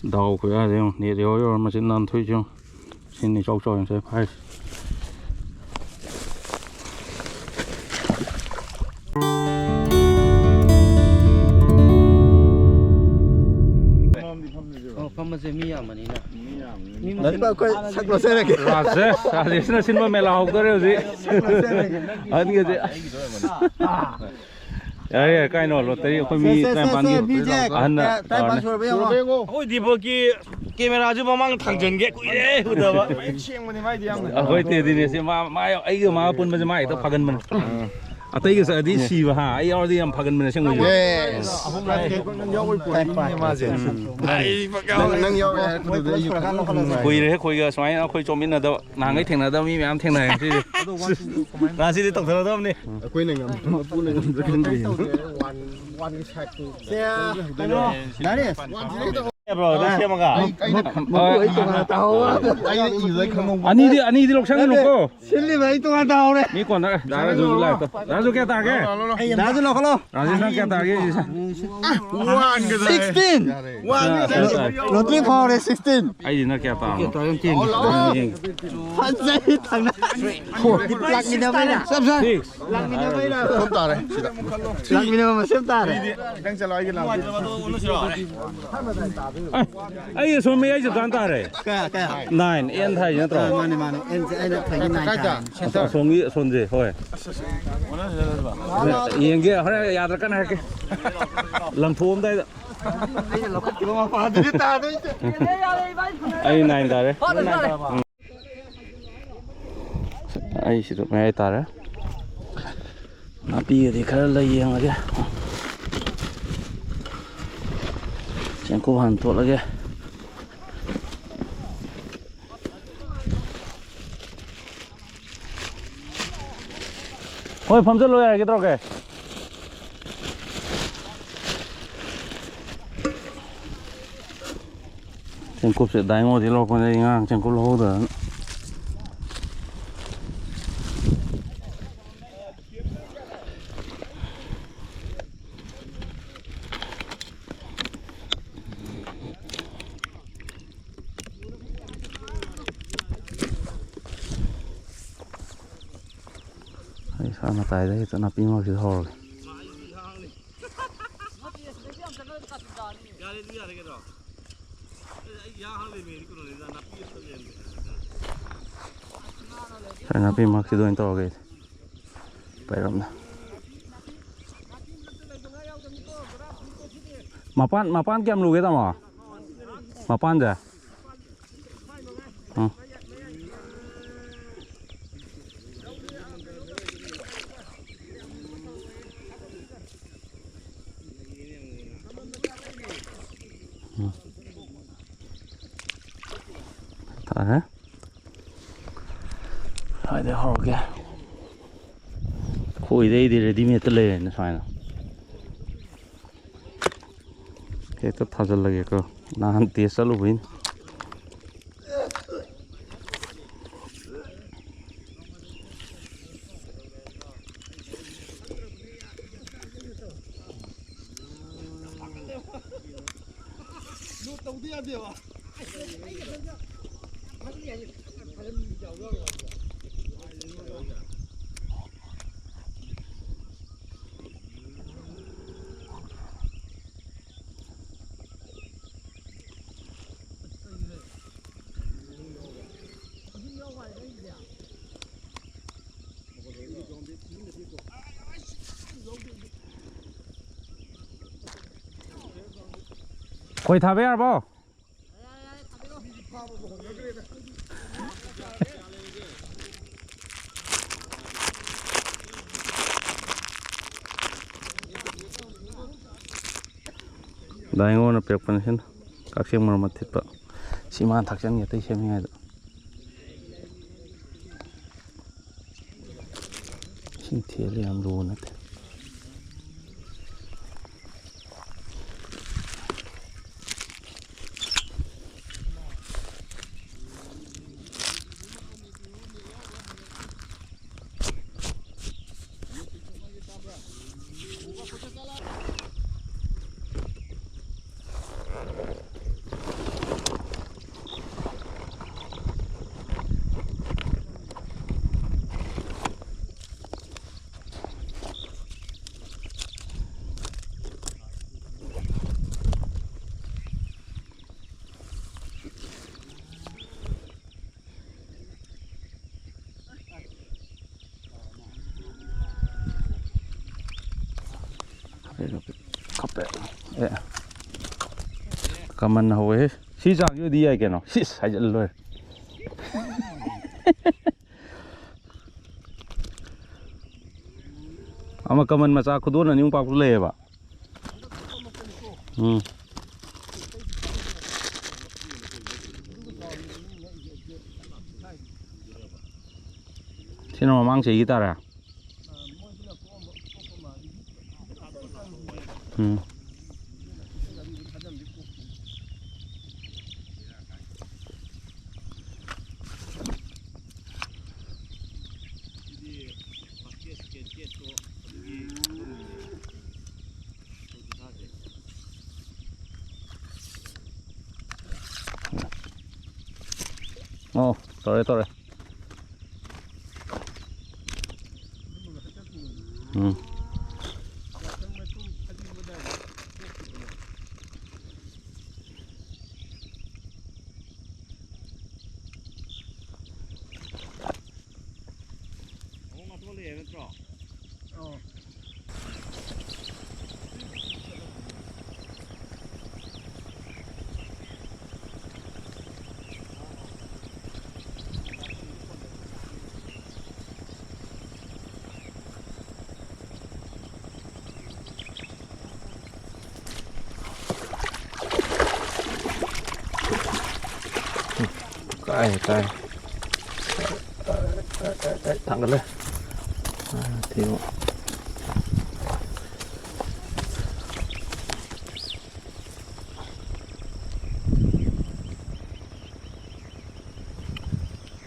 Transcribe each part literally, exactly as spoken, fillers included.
ꯗꯥꯎ ꯈꯨꯌꯥꯁꯦ ꯌꯦꯡꯉꯨ, ꯅꯦꯠ ꯌꯧꯔ ꯌꯧꯔ ꯃꯆꯤꯟ ꯅꯥꯟꯊꯣꯛꯏꯁꯦ ꯌꯦꯡꯉꯨ꯫ ꯁꯤꯅꯤ ꯏꯆꯥꯎ ꯆꯥꯎ ꯌꯦꯡꯉꯨ ꯁꯦ ꯐꯥꯏꯁꯦ꯫ ꯑꯣ, ꯐꯝꯕꯁꯦ ꯃꯤ ꯌꯥꯝꯕꯅꯤꯅ꯫ ꯃꯤ ꯃꯁꯤꯡ ꯑꯩꯈꯣꯏ ꯁꯛ ꯂꯣꯠꯆꯔꯒꯦ꯫ ꯔꯥꯖꯦꯁ, ꯔꯥꯖꯦꯁꯅ ꯁꯤꯟꯕ ꯃꯦꯂꯥ ꯍꯧꯗꯣꯔꯦ ꯍꯧꯖꯤꯛ꯫ ꯑꯍꯟꯒꯁꯦ꯫ ꯌꯥꯔꯦ, ꯌꯥꯔꯦ, ꯀꯥꯏꯅꯣ? ꯂꯣꯇꯔꯤ ꯑꯩꯈꯣꯏ ꯃꯤ ꯁꯦ, ꯁꯦ, ꯁꯦ, ꯇꯔꯥꯅꯤꯄꯥꯟꯒꯤ ꯁꯦ, ꯃꯤꯁꯦ ꯑꯍꯟꯅ ꯇꯔꯥ-, ꯇꯔꯥꯅꯤꯄꯥꯟ ꯇꯧꯔꯅꯤ꯫ ꯁꯨꯔꯕ ꯌꯦꯡꯉꯣ꯫ ꯑꯩꯈꯣꯏ ꯗꯤꯄꯛꯀꯤ ꯀꯦꯃꯦꯔꯥꯁꯨ ꯃꯃꯥꯡ ꯊꯥꯡꯖꯟꯒꯦ, ꯀꯨꯏꯔꯦ ꯎꯗꯕ꯫ ꯃꯌꯦꯛ ꯁꯦꯡꯕꯅꯤ ꯃꯥꯏꯗꯤ ꯌꯥꯝꯅ꯫ ꯑꯩꯈꯣꯏ ꯇꯦꯗꯤꯅꯦꯁꯦ ꯃꯥ, ꯃꯥ, ꯑꯩꯒ ꯃꯥꯒ ꯄꯨꯟꯕꯁꯦ ꯃꯥ ꯍꯦꯛꯇ ꯐꯥꯒꯟꯕꯅꯦ꯫ ꯑꯇꯩꯒ ꯆꯠꯂꯗꯤ ꯁꯤꯕ ꯍꯥ, ꯑꯩ ꯌꯥꯎꯔꯗꯤ ꯌꯥꯝ ꯐꯥꯒꯟꯕꯅꯦ ꯑꯁꯦꯡꯕꯩꯁꯨ꯫ ꯌꯦꯁ꯫ ꯑꯍꯨꯝ ꯂꯥꯛꯑꯦ꯫ ꯌꯥꯎꯕꯩ ꯄꯣꯠꯅꯤꯅꯦ ꯃꯥꯁꯦ꯫ ꯎꯝ꯫ ꯑꯩ ꯅꯪ, ꯅꯪ ꯌꯥꯎꯔꯦ ꯍꯥꯏꯔꯛꯄꯗꯨꯗ ꯑꯩꯁꯨ ꯈꯪꯉꯝꯃꯦ꯫ ꯀꯨꯏꯔꯦ ꯑꯩꯈꯣꯏꯒ ꯁꯨꯃꯥꯏꯅ ꯑꯩꯈꯣꯏ ꯆꯣꯞꯃꯤꯟꯅꯗꯕ꯫ ꯅꯍꯥꯟꯈꯩ ꯊꯦꯡꯅꯗꯕ ꯃꯤ ꯃꯌꯥꯝ ꯊꯦꯡꯅꯔꯦ ꯉꯁꯤꯗꯤ꯫ ꯉꯁꯤꯗꯤ ꯇꯧꯊꯔꯗꯕꯅꯤ꯫ ꯑꯩꯈꯣꯏꯅ ꯉꯝꯕ, ꯃꯄꯨꯅ ꯉꯝꯗ꯭ꯔꯥ ꯈꯪꯗꯦ꯫ ꯁꯦ, ꯀꯩꯅꯣ, ꯗꯥꯏꯔꯦꯁ꯫ ꯕ꯭ꯔꯣ, ꯑꯗꯨ ꯁꯦꯝꯃꯒ꯫ ꯑꯩ, ꯑꯩꯅ ꯃꯄꯨ ꯑꯩ ꯇꯣꯉꯥꯟꯅ ꯇꯥꯍꯧꯕ꯫ ꯑꯩꯅ ꯏꯕꯗ ꯈꯪꯍꯧꯕ꯫ ꯑꯅꯤꯗꯤ, ꯑꯅꯤꯗꯤ ꯂꯧꯁꯟꯒꯅꯨꯀꯣ꯫ ꯁꯤꯜꯂꯤꯕ ꯑꯩ ꯇꯣꯉꯥꯟ ꯇꯥꯍꯧꯔꯦ꯫ ꯃꯤ ꯀꯣꯟꯅ ꯗꯥ ꯔꯥꯖꯨꯁꯨ ꯂꯥꯛꯑꯦ꯫ ꯗꯥ ꯔꯥꯖꯨ ꯀꯌꯥ ꯇꯥꯔꯒꯦ? ꯗꯥ ꯔꯥꯖꯨ ꯂꯧꯈꯠꯂꯣ꯫ ꯔꯥꯖꯦꯁ ꯅꯪ ꯀꯌꯥ ꯇꯥꯔꯒꯦ ꯍꯧꯖꯤꯛꯁꯦ? ꯁꯤꯛꯁꯇꯤꯟ꯫ ꯌꯥꯔꯦ꯫ ꯌꯥꯔꯦ꯫ ꯂꯣꯇꯔꯤ ꯐꯥꯎꯔꯦ ꯁꯤꯛꯁꯇꯤꯟ꯫ ꯑꯩꯗꯤ ꯅꯪ ꯀꯌꯥ ꯇꯥꯔꯕꯅꯣ? ꯐꯖꯩ ꯊꯪꯅ꯫ ꯂꯥꯛꯃꯤꯟꯅꯕꯩꯔꯥ? ꯆꯞ ꯆꯥꯏ꯫ ꯁꯤꯛꯁ꯫ ꯂꯥꯛꯃꯤꯟꯅꯕꯩꯔꯥ? ꯁꯣꯝ ꯇꯥꯔꯦ ꯁꯤꯗ꯫ ꯂꯥꯛꯃꯤꯟꯅꯕ ꯃꯁꯦꯟ ꯇꯥꯔꯦ꯫ ꯈꯤꯇꯪ ꯆꯠꯂꯣ ꯑꯩꯒꯤ ꯂꯥꯛꯑꯣ꯫ ꯑꯩ ꯑꯁꯣꯝ ꯃꯌꯥꯏ ꯆꯞ ꯆꯥꯅ ꯇꯥꯔꯦ꯫ ꯀꯌꯥ, ꯀꯌꯥ? ꯅꯥꯏꯟ, ꯑꯦꯟ ꯊꯥꯏꯁꯤ ꯅꯠꯇ꯭ꯔꯣ? ꯑꯥ, ꯃꯥꯅꯦ, ꯃꯥꯅꯦ꯫ ꯑꯦꯟꯁꯦ ꯑꯩꯅ ꯐꯩꯅ ꯅꯥꯏꯟ ꯀꯥꯏꯗ? ꯊꯥꯏ꯫ ꯑꯁ-, ꯑꯁꯣꯝꯒꯤ, ꯑꯁꯣꯝꯁꯦ, ꯍꯣꯏ꯫ ꯌꯦꯡꯒꯦ, ꯍꯣꯔꯦꯟ ꯌꯥꯗ꯭ꯔꯀꯥꯟꯗ ꯍꯥꯏꯔꯛꯀꯦ꯫ ꯂꯪꯊꯣꯛꯑꯝꯗꯥꯏꯗ꯫ ꯑꯩꯅ ꯂꯧꯈꯠꯈꯤꯕ ꯃꯄꯥꯗꯨꯗꯤ ꯇꯥꯗꯣꯏꯁꯦ꯫ ꯑꯩ ꯅꯥꯏꯟ ꯇꯥꯔꯦ꯫ ꯐꯔꯦ, ꯐꯔꯦ꯫ ꯎꯝ꯫ ꯑꯩ ꯁꯤꯗ ꯃꯌꯥꯏ ꯇꯥꯔꯦ꯫ ꯅꯥꯄꯤꯒꯗꯤ ꯈꯔ ꯂꯩ, ꯌꯦꯡꯉꯒꯦ꯫ ꯆꯦꯡꯀꯨꯞ ꯍꯥꯟꯅ ꯇꯣꯠꯂꯒꯦ꯫ ꯍꯣꯏ, ꯐꯝꯖꯜꯂꯣ ꯌꯥꯔꯦ, ꯀꯩꯗꯧꯔꯒꯦ? ꯆꯦꯡꯀꯨꯞꯁꯦ ꯗꯥꯏꯉꯣꯗꯤ ꯂꯧꯔꯛꯄꯅꯦ, ꯑꯩ ꯉꯔꯥꯡ ꯆꯦꯡꯀꯨꯞ ꯂꯧꯍꯧꯗꯗꯅ꯫ ꯈꯔ ꯃꯇꯥꯏꯗ ꯍꯦꯛꯇ ꯅꯥꯄꯤ ꯃꯔꯛꯁꯤꯗ ꯍꯧꯔꯒꯦ꯫ ꯁ꯭ꯋꯥꯏ ꯅꯥꯄꯤ ꯃꯔꯛꯁꯤꯗ ꯑꯣꯏꯅ ꯇꯧꯔꯒꯦ ꯑꯩꯗꯤ꯫ ꯄꯩꯔꯞꯅ꯫ ꯃꯄꯥꯟ, ꯃꯄꯥꯟ ꯀꯌꯥꯝ ꯂꯨꯒꯦ, ꯇꯥꯃꯣ? ꯃꯄꯥꯟꯁꯦ? ꯎꯝ꯫ ꯎꯝ꯫ ꯇꯥꯔꯦ꯫ ꯀꯥꯏꯗꯩ ꯍꯧꯔꯒꯦ? ꯑꯩꯈꯣꯏꯗꯩꯗꯤ readymade ꯂꯩꯔꯦꯅꯦ ꯁꯨꯃꯥꯏꯅ꯫ ꯍꯦꯛꯇ ꯊꯥꯖꯤꯜꯂꯒꯦꯀꯣ꯫ ꯅꯍꯥꯟ test ꯆꯠꯂꯨꯕꯩꯅꯤ꯫ ꯇꯧꯗ ꯌꯥꯗꯦꯕ꯫ ꯈꯣꯏ ꯊꯥꯕ ꯌꯥꯔꯕꯣ? ꯗꯥꯏꯉꯣꯅ ꯄꯤꯔꯛꯄꯅꯤ ꯁꯤꯅ, ꯀꯛꯆꯦꯡ ꯃꯔꯨꯝ ꯑꯊꯤꯠꯄ꯫ ꯁꯤ ꯃꯥꯅ ꯊꯥꯛꯆꯟꯒꯦ ꯑꯇꯩ ꯁꯦꯝꯃꯤꯉꯩꯗ꯫ ꯏꯁꯤꯡ ꯊꯦꯜꯂꯦ, ꯌꯥꯝ ꯂꯨꯕ ꯅꯠꯇꯦ꯫ ꯀꯞꯄꯦ꯫ ꯑꯦ꯫ ꯀꯃꯟ ꯍꯧꯋꯦꯍꯦ꯫ ꯁꯤ ꯆꯥꯡꯁꯤ ꯑꯣꯏꯗꯤ ꯌꯥꯏ ꯀꯩꯅꯣ꯫ ꯁꯤꯁ ꯍꯥꯏꯖꯜꯂ ꯂꯣꯏꯔꯦ꯫ ꯑꯃ ꯀꯃꯟ ꯃꯆꯥ ꯈꯨꯗꯣꯟ ꯑꯅꯤꯃꯨꯛ ꯄꯥꯛꯄꯁꯨ ꯂꯩꯌꯦꯕ꯫ ꯎꯝ꯫ ꯁꯤꯅ ꯃꯃꯥꯡ ꯆꯍꯤꯒꯤ ꯇꯥꯔꯦ꯫ ꯎꯝ꯫ ꯑꯣ, ꯇꯧꯔꯦ, ꯇꯧꯔꯦ꯫ ꯎꯝ꯫ ꯑꯃꯨꯛ ꯉꯥꯛꯊꯣꯛ ꯂꯩꯌꯦ ꯅꯠꯇ꯭ꯔꯣ? ꯑꯣ꯫ ꯀꯥꯏ, ꯀꯥꯏ꯫ ꯊꯥꯡꯒꯠꯂꯦ꯫ ꯑ, ꯊꯤꯌꯨ꯫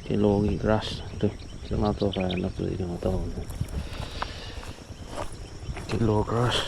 ꯀꯤꯂꯣꯒꯤ ꯒ꯭ꯔꯥꯁ ꯇꯨ ꯈꯤꯇꯪ ꯉꯥꯛꯊꯣꯛꯈ꯭ꯔꯦ, ꯅꯠꯇ꯭ꯔꯗꯤ ꯀꯩꯅꯣ ꯇꯧꯍꯧꯗ꯭ꯔꯦ꯫ Kilo grass.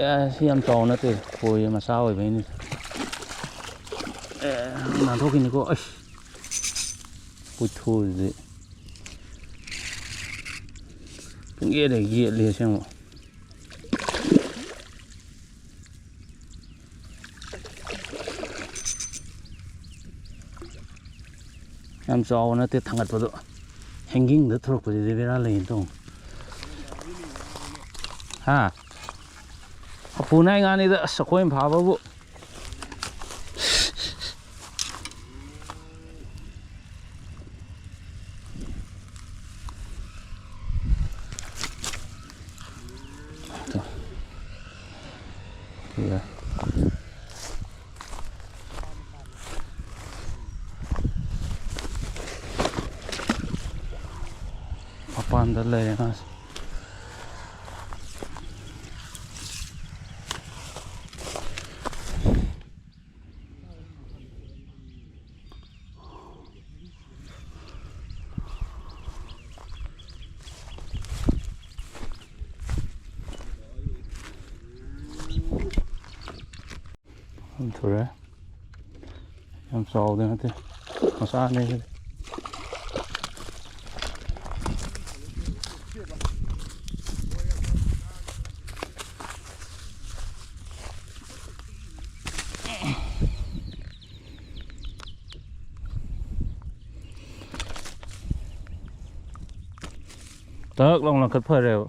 ꯑꯦ, ꯁꯤ ꯌꯥꯝ ꯆꯥꯎꯕ ꯅꯠꯇꯦ, ꯈꯣꯏ ꯃꯆꯥ ꯑꯣꯏꯕꯩꯅꯤ꯫ ꯑꯦ, ꯅꯥꯟꯊꯣꯛꯈꯤꯅꯤꯀꯣ꯫ ꯑꯁ, ꯈꯨꯊꯨꯁꯤꯗꯤ꯫ ꯄꯨꯡꯌꯦꯠ ꯍꯦꯛ ꯌꯦꯠꯂꯤ ꯑꯁꯦꯡꯕ꯫ ꯌꯥꯝ ꯆꯥꯎꯕ ꯅꯠꯇꯦ ꯊꯥꯡꯒꯠꯄꯗꯣ꯫ ꯍꯦꯡꯒꯤꯡꯗ ꯊꯣꯔꯛꯄꯁꯤꯗꯤ ꯕꯦꯔꯥ ꯂꯩꯌꯦꯅ ꯇꯧꯕꯅꯤ꯫ ꯍꯥ? ꯍꯥꯄꯨꯅ ꯑꯩ ꯉꯥꯅꯤꯗ꯫ ꯑꯁ, ꯑꯩꯈꯣꯏꯅ ꯐꯥꯕꯕꯨ꯫ ꯃꯄꯥꯟꯗ ꯂꯩꯔꯦ ꯉꯥꯁꯦ꯫ ꯊꯨꯔꯦ꯫ ꯌꯥꯝ ꯆꯥꯎꯕꯗꯤ ꯅꯠꯇꯦ, ꯃꯆꯥꯅꯦ ꯁꯤꯗꯤ꯫ ꯇꯛ ꯂꯥꯎꯅ ꯂꯪꯈꯠ ꯐꯔꯦꯕ꯫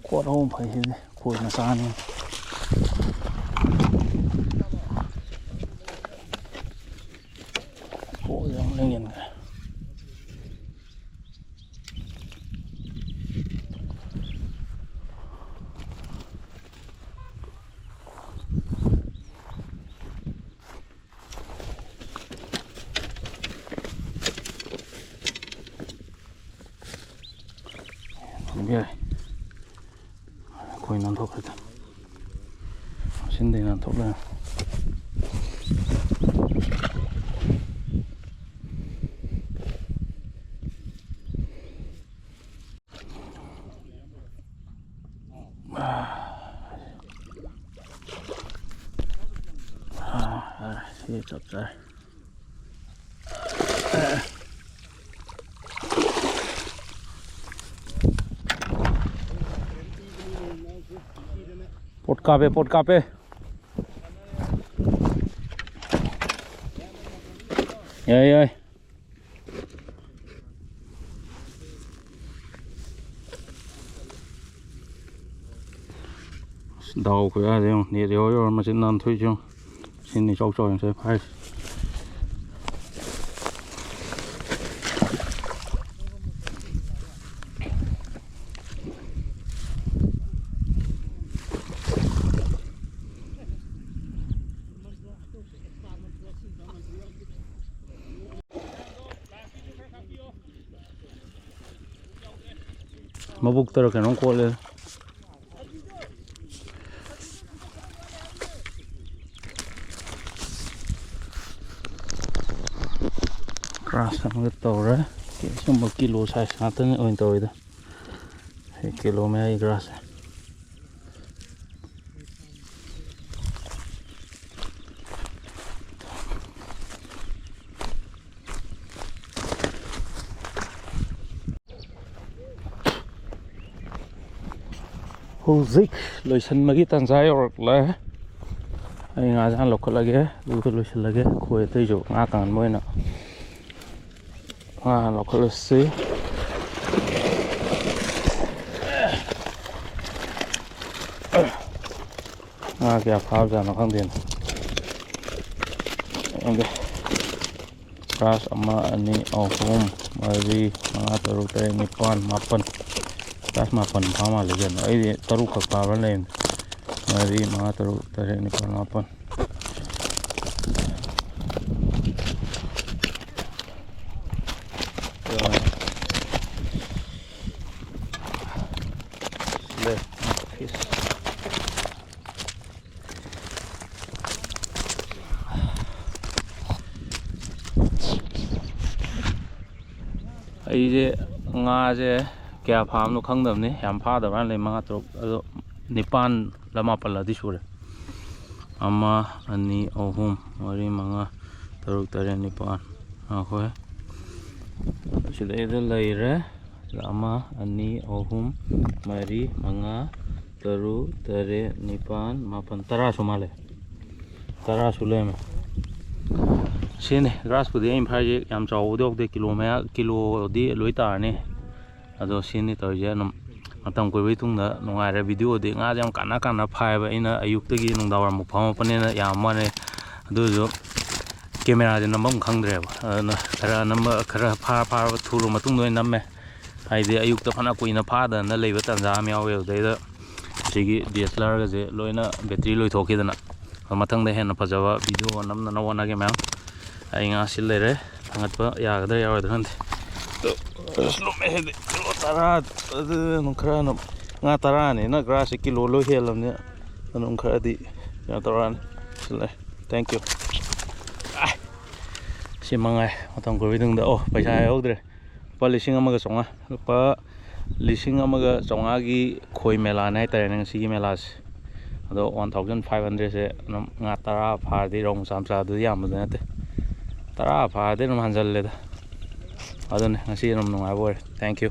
ꯀꯣꯠ ꯑꯍꯨꯝ ꯐꯩ ꯁꯤꯗꯤ, ꯈꯣꯏ ꯃꯆꯥꯅꯤ꯫ ꯀꯣꯠ ꯌꯥꯝ ꯂꯦꯡꯁꯤꯟꯈ꯭ꯔꯦ꯫ ꯇꯧꯈ꯭ꯔꯦ꯫ ꯃꯁꯤꯟꯗꯩ ꯅꯥꯟꯊꯣꯛꯂꯦ꯫ ꯁꯤ ꯆꯞ ꯆꯥꯔꯦ꯫ ꯄꯣꯠ ꯀꯥꯞꯄꯦ, ꯄꯣꯠ ꯀꯥꯞꯄꯦ꯫ ꯌꯥꯏ, ꯌꯥꯏ꯫ ꯑꯁ, ꯗꯥꯎ ꯈꯨꯌꯥꯁꯦ ꯌꯦꯡꯉꯣ꯫ ꯅꯦꯠ ꯌꯧꯔ ꯌꯧꯔ ꯃꯆꯤꯟ ꯅꯥꯟꯊꯣꯛꯏꯁꯦ ꯌꯦꯡꯉꯣ꯫ ꯁꯤꯅꯤ ꯏꯆꯥꯎ ꯆꯥꯎ ꯉꯁꯥꯏ ꯐꯥꯏꯁꯦ꯫ ꯃꯕꯨꯛꯇꯔ ꯀꯩꯅꯣꯝ ꯀꯣꯠꯂꯦ꯫ ꯒ꯭ꯔꯥꯁ ꯑꯃꯒ ꯇꯧꯔꯦ꯫ ꯁꯨꯝꯕ ꯀꯤꯂꯣ ꯁꯥꯏꯖ ꯉꯥꯛꯇꯅꯤ ꯑꯣꯏꯅ ꯇꯧꯔꯤꯗꯣ꯫ ꯁꯤ ꯀꯤꯂꯣ ꯃꯌꯥꯏ ꯒ꯭ꯔꯥꯁꯁꯦ꯫ ꯍꯧꯖꯤꯛ ꯂꯣꯏꯁꯤꯟꯕꯒꯤ ꯇꯥꯟꯖꯥ ꯌꯧꯔꯛꯂꯦ꯫ ꯑꯩ ꯉꯥꯁꯦ ꯍꯥꯟꯅ ꯂꯧꯈꯠꯂꯒꯦ, ꯑꯗꯨꯒ ꯂꯣꯏꯁꯤꯜꯂꯒꯦ꯫ ꯈꯣꯏ ꯑꯇꯩꯁꯨ ꯉꯥ ꯀꯪꯍꯟꯕ ꯑꯣꯏꯅ ꯉꯥ ꯍꯥꯟꯅ ꯂꯧꯈꯠꯂꯁꯤ꯫ ꯉꯥ ꯀꯌꯥ ꯐꯥꯕꯖꯥꯠꯅꯣ ꯈꯪꯗꯦꯅꯦ꯫ ꯈꯪꯗꯦ꯫ ꯒ꯭ꯔꯥꯁ ꯑꯃ, ꯑꯅꯤ, ꯑꯍꯨꯝ, ꯃꯔꯤ, ꯃꯉꯥ, ꯇꯔꯨꯛ, ꯇꯔꯦꯠ, ꯅꯤꯄꯥꯜ, ꯃꯥꯄꯜ꯫ ꯒ꯭ꯔꯥꯁ ꯃꯥꯄꯜ ꯐꯥ ꯃꯥꯜꯂꯦ ꯀꯩꯅꯣ꯫ ꯑꯩꯗꯤ ꯇꯔꯨꯛ ꯈꯛ ꯐꯥꯕ꯭ꯔꯥ ꯂꯩꯕꯅꯦ꯫ ꯃꯔꯤ, ꯃꯉꯥ, ꯇꯔꯨꯛ, ꯇꯔꯦꯠ, ꯅꯤꯄꯥꯜ, ꯃꯥꯄꯜ꯫ ꯂꯩ꯫ ꯐꯤꯁ꯫ ꯑꯩꯁꯦ ꯉꯥꯁꯦ ꯀꯌꯥ ꯐꯥꯕꯅꯣ ꯈꯪꯗꯕꯅꯤ, ꯌꯥꯝ ꯐꯥꯗꯕ꯭ꯔꯥ ꯂꯩ, ꯃꯉꯥ ꯇꯔꯨꯛ, ꯑꯗꯣ ꯅꯤꯄꯥꯟꯂ ꯃꯥꯄꯜꯂꯗꯤ ꯁꯨꯔꯦ꯫ ꯑꯃ, ꯑꯅꯤ, ꯑꯍꯨꯝ, ꯃꯔꯤ, ꯃꯉꯥ, ꯇꯔꯨꯛ, ꯇꯔꯦꯠ, ꯅꯤꯄꯥꯜ꯫ ꯑꯩꯈꯣꯏ ꯁꯤꯗꯩꯗ ꯂꯩꯔꯦ꯫ ꯑꯃ, ꯑꯅꯤ, ꯑꯍꯨꯝ, ꯃꯔꯤ, ꯃꯉꯥ, ꯇꯔꯨꯛ, ꯇꯔꯦꯠ, ꯅꯤꯄꯥꯜ, ꯃꯥꯄꯜ, ꯇꯔꯥꯁꯨ ꯃꯥꯜꯂꯦ꯫ ꯇꯔꯥꯁꯨ ꯂꯩꯔꯝꯃꯦ꯫ ꯁꯤꯅꯤ ꯒ꯭ꯔꯥꯁꯄꯨꯗꯤ ꯑꯩꯅ ꯐꯥꯔꯤꯁꯦ ꯌꯥꯝ ꯆꯥꯎꯕꯗꯤ ꯌꯧꯗꯦ, ꯀꯤꯂꯣ ꯃꯌꯥ, ꯀꯤꯂꯣꯗꯤ ꯂꯣꯏ ꯇꯥꯔꯅꯤ꯫ ꯑꯗꯣ ꯁꯤꯅꯤ ꯇꯧꯔꯤꯁꯦ꯫ ꯑꯗꯨꯝ ꯃꯇꯝ ꯀꯨꯏꯕꯒꯤ ꯇꯨꯡꯗ ꯅꯨꯡꯉꯥꯏꯔꯦ꯫ ꯚꯤꯗꯤꯑꯣꯗꯤ ꯉꯥꯁꯦ ꯌꯥꯝ ꯀꯥꯟꯅ ꯀꯥꯟꯅ ꯐꯥꯏꯌꯦꯕ꯫ ꯑꯩꯅ ꯑꯌꯨꯛꯇꯒꯤ ꯅꯨꯡꯗꯥꯡ ꯋꯥꯏꯔꯝ ꯐꯝꯃꯛꯄꯅꯤꯅ ꯌꯥꯝ ꯋꯥꯅꯦ꯫ ꯑꯗꯨꯁꯨ ꯀꯦꯃꯦꯔꯥꯁꯦ ꯅꯝꯐꯝ ꯈꯪꯗ꯭ꯔꯦꯕ꯫ ꯑꯗꯨꯅ ꯈꯔ ꯅꯝꯕ, ꯈꯔ ꯐꯥꯔ ꯐꯥꯔꯒ ꯊꯨꯔ ꯃꯇꯨꯡꯗ ꯑꯣꯏꯅ ꯅꯝꯃꯦ꯫ ꯍꯥꯏꯗꯤ ꯑꯌꯨꯛꯇ ꯐꯅ ꯀꯨꯏꯅ ꯐꯥꯗꯅ ꯂꯩꯕ ꯇꯥꯟꯖꯥ ꯑꯃ ꯌꯥꯎꯋꯦ꯫ ꯑꯗꯨꯗꯩꯗ ꯑꯁꯤꯒꯤ ꯗꯤ ꯑꯦꯁ ꯑꯦꯜ ꯑꯥꯔꯒꯁꯦ ꯂꯣꯏꯅ ꯕꯦꯇ꯭ꯔꯤ ꯂꯣꯏꯊꯣꯛꯈꯤꯗꯅ꯫ ꯑꯗꯣ ꯃꯊꯪꯗ ꯍꯦꯟꯅ ꯐꯖꯕ ꯚꯤꯗꯤꯑꯣ ꯅꯝꯅꯅꯕ ꯍꯣꯠꯅꯒꯦ ꯃꯌꯥꯝ꯫ ꯑꯩ ꯉꯥ ꯁꯤ ꯂꯩꯔꯦ, ꯊꯥꯡꯒꯠꯄ ꯌꯥꯒꯗ꯭ꯔꯥ ꯌꯥꯔꯣꯏꯗ꯭ꯔꯥ ꯈꯪꯗꯦ꯫ ꯑꯗꯣ ꯑꯁ, ꯂꯨꯝꯃꯦ ꯁꯤꯗꯤ꯫ ꯀꯤꯂꯣ ꯇꯔꯥ, ꯑꯗꯨ ꯑꯗꯨꯝ ꯈꯔ ꯑꯗꯨꯝ, ꯉꯥ ꯇꯔꯥꯅꯤꯅ ꯒ꯭ꯔꯥꯁꯁꯦ ꯀꯤꯂꯣ ꯂꯣꯏ ꯍꯦꯜꯂꯕꯅꯤꯅ ꯑꯗꯨꯝ ꯈꯔꯗꯤ ꯀꯩꯅꯣ ꯇꯧꯔꯛꯑꯅꯤ꯫ ꯁꯤ ꯂꯩ꯫ Thank you꯫ ꯑꯥꯏ, ꯁꯤ ꯃꯉꯥꯏ ꯃꯇꯝ ꯀꯨꯏꯕꯒꯤ ꯇꯨꯡꯗ꯫ ꯑꯣ, ꯄꯩꯁꯥ ꯍꯥꯏꯍꯧꯗ꯭ꯔꯦ꯫ ꯂꯨꯄꯥ ꯂꯤꯁꯤꯡ ꯑꯃꯒ ꯆꯥꯝꯃꯉꯥ꯫ ꯂꯨꯄꯥ ꯂꯤꯁꯤꯡ ꯑꯃꯒ ꯆꯥꯝꯃꯉꯥꯒꯤ ꯈꯣꯏ ꯃꯦꯂꯥꯅꯦ ꯍꯥꯏꯇꯥꯔꯦꯅꯦ ꯉꯁꯤꯒꯤ ꯃꯦꯂꯥꯁꯦ꯫ ꯑꯗꯣ one thousand five hundredꯁꯦ ꯑꯗꯨꯝ ꯉꯥ ꯇꯔꯥ ꯐꯥꯔꯗꯤ, ꯔꯧ ꯃꯆꯥ ꯃꯆꯥꯗꯨꯗꯤ ꯌꯥꯝꯕꯗꯤ ꯅꯠꯇꯦ, ꯇꯔꯥ ꯐꯥꯔꯗꯤ ꯑꯗꯨꯝ ꯍꯟꯖꯜꯂꯦꯗ꯫ ꯑꯗꯨꯅꯦ ꯉꯁꯤ ꯑꯗꯨꯝ ꯅꯨꯡꯉꯥꯏꯕ ꯑꯣꯏꯔꯦ꯫ Thank you꯫